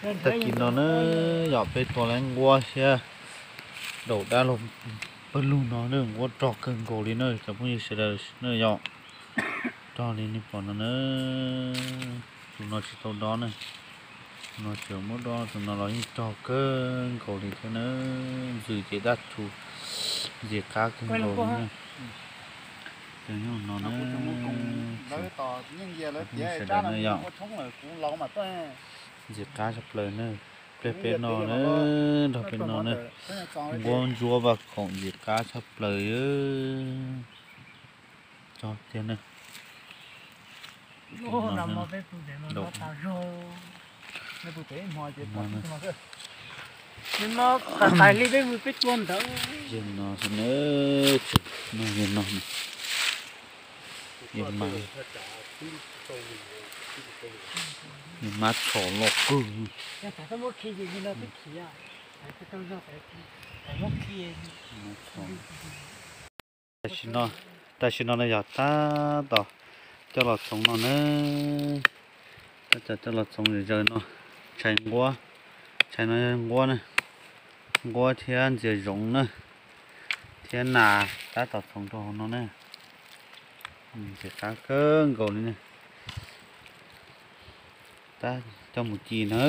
Tag kis no na yom, peb tua lawv nquab thiab daum dab laug pawg lug no na, nquab rog kawg nkaus li na cov phooj ywg sawv daws na yom. Rog li nej pom no na, tus no tsis tau dob na, tus no tseem muab dob, tus no los yeej rog kawg nkaus li thiab na. Ntxws ces dab tshus, ntxim qab kawg nkaus li na. Ces nyob no na, sawv daws na yom, ntxim qab tshaj plaws na. Peb peb no na, nrog peb no na, nquab ntsuab vaj khoom ntxim qab tshaj plaws. Cog tiag na. Yog no, no, no, mab txhos loj kawg. Tam sim no, tam sim no na yog tab tom coj los txhoov no na. Tab tom coj los txhoov zaws zaws no, tshais nquab, tshais no yog nquab na, nquab thiab ntxias zoov na, thiab nas tab tom txhoov rau hauv no na. Ntxim qab kawg nkaus li na. Tab coj mus ci na.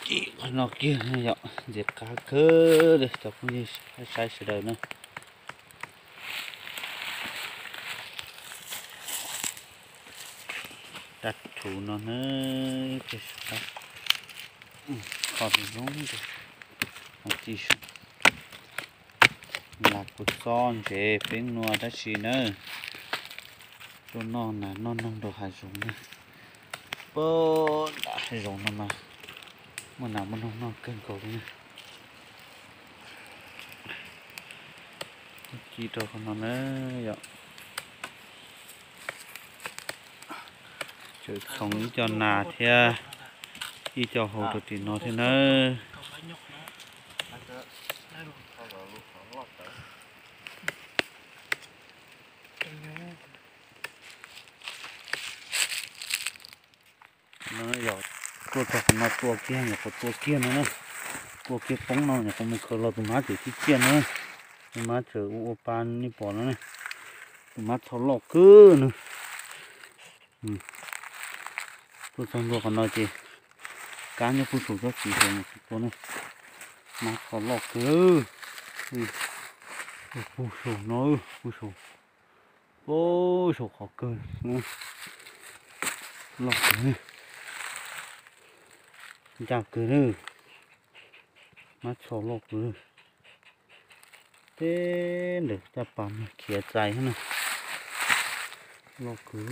Ci qhov no kiag yom, ntxim qab kawg li cov phooj ywg saib sawv daws na. Dab tshus no na, kho zoo zoo, ci zoo. Lam kuv txob ntsev peeb nua tab sis na, tuaj noj nas noj noog rau hav zoov na. Pab nram hav zoov no mas muaj nas muaj noog noj kawg nkaus li na. Ci rau qhov no na yom. Tseem txhoov ib co nas thiab ib co hau rau tim no thiab nawb. No yog tuaj txog qhov no tua kiag, nyuam qhuav tua kiag no na, tua kiag poob no nyuam qhuav mus khaws los tus mab tseem thib ciaj na. Tus mab tseem ua ua pa nej pom no na, tus mab txho loj kawg na. Tuaj txog ntua qhov no ces kab nyob puag saum tsob txiv xwb, tua na, mab txho loj kawg. Puag saum no, puag saum, puag saum qhov kawg, loj kawg, ncaj kawg na, mab txho loj kawg. Teb ntawm caj pas khiav txais na, loj kawg.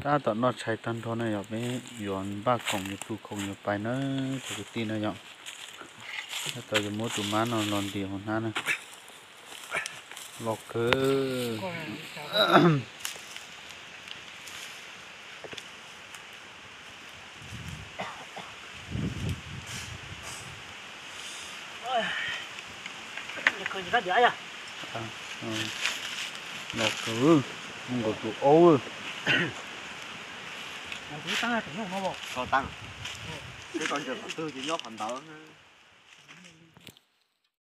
Tab tom noj tshais tag nrho na yog peb yuav npaj khoom yuav tu khoom yuav pais na, cov kwv tij na yom. Tab tom yuav muab tus mab no los ntim hauv hnab na, loj kawg. Loj kawg, nkaus tus aub. Tso tag, twb tau ntawm qhov twg ces nyob qhov ntawd.